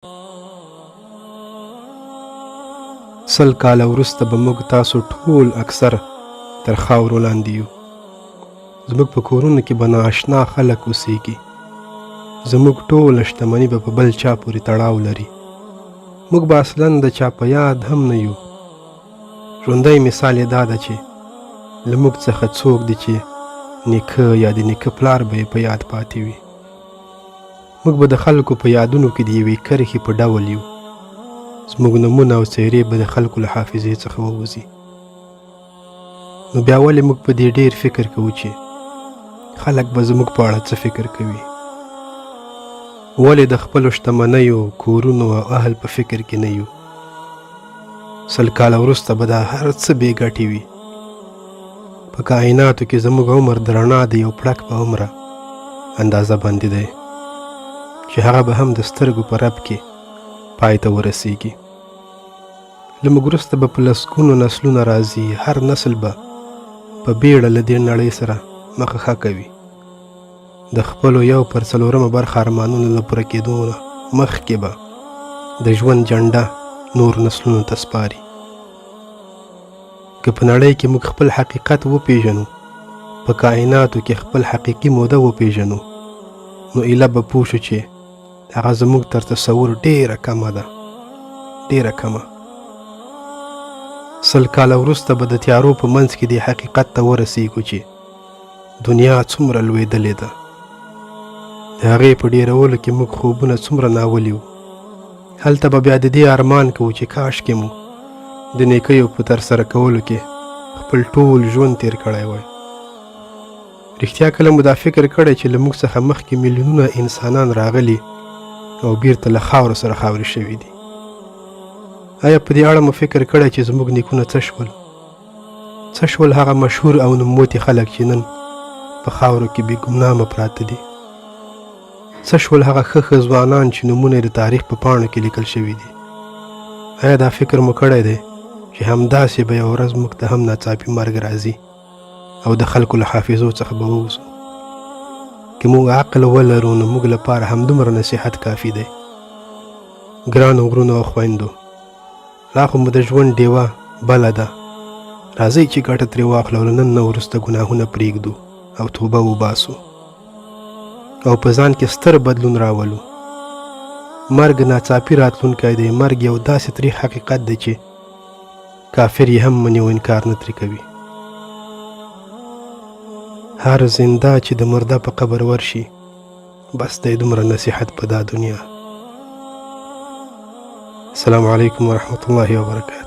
100 کاله وروسته به موږ تاسو ټول اکثر تر خاورو لاندې یو. زموږ په کورونو کې به نااشنا خلک اوسیږي. زموږ ټوله شتمني به په بل چا پورې تړاو لري. موږ به اصلا د چا په یاد هم نه یو. ژوندی مثال یې دا ده چې له موږ څخه څوک دي چې نیکه یا د نیکه پلار به یې په یاد پاتې وي. موږ به د خلکو په یادونو کې د یوې کرښې په ډول یو. زموږ نومونه او څیرې به د خلکو له حافظې څخه ووځي. نو بیا ولې موږ په دې ډیر فکر کوو چې خلک به زموږ په اړه څه فکر کوي؟ ولې د خپلو شتمنیو، کورونو او اهل په فکر کې نه یو؟ 100 کاله وروسته به دا هر څه بې ګټې وي. په کائناتو کې زموږ عمر د رڼا د یو پړک په عمره اندازه باندې دی چې هغه به هم د سترګو په رپ کې پای ته ورسیږي. له موږ وروسته به په لسګونو نسلونه راځي. هر نسل به په بیړه له دې نړۍ سره مخه ښه کوي. د خپلو 1/4 برخه ارمانونو له پوره کېدو نه مخکې به د ژوند جنډه نور نسلونو ته سپاري. که په نړۍ کې موږ خپل حقیقت وپیژنو، په کائناتو کې خپل حقیقي موده وپیژنو، نو ایله به پوه شو چې هغه زموږ تر تصور ډیره کمه ده، ډیره کمه. 100 کاله وروسته به د تیارو په منځ کې دې حقیقت ته ورسیږو چې دنیا څومره لوېدلې ده. د هغې په ډېرولو کې موږ خوبونه څومره ناولي وو. هلته به بیا د دې ارمان کوو چې کاشکې مو د نیکیو په ترسره کولو کې خپل ټول ژوند تیر کړی وای. رښتیا کله مو دا فکر کړی چې له موږ څخه مخکې میلیونونه انسانان راغلي او بیرته له خاورو سره خاورې شوي دي؟ آیا په دې اړه مو فکر کړی چې زموږ نیکونه څه شول؟ څه شول هغه مشهور او نوموتي خلک چې نن په خاورو کې بې ګمنامه پراته دي؟ څه شول هغه ښه ښه ځوانان چې نومونه یې د تاریخ په پاڼو کې لیکل شوي دي؟ آیا دا فکر مو کړی دی چې همداسې به یوه ورځ موږ ته هم ناڅاپي مرګ راځي او د خلکو له حافظو څخه به ووځو؟ که موږ عقل ولرو نو موږ لپاره همدومره نصیحت کافي دی. ګرانو ورونو او خویندو، لا خو مو د ژوند ډیوه بله ده. راځئ چې ګټه ترې واخلو او له نن نه وروسته ګناهونه پرېږدو او توبه وباسو او په ځان کې ستر بدلون راولو. مرګ ناڅاپي راتلونکی دی. مرګ یو داسې تریخ حقیقت دی چې کافر یې هم مني او انکار نه ترې کوي. هر زنده چې د مرده په قبر ورشي، بس دی دومره نصیحت په دا دنیا. السلام علیکم ورحمت الله وبرکاته.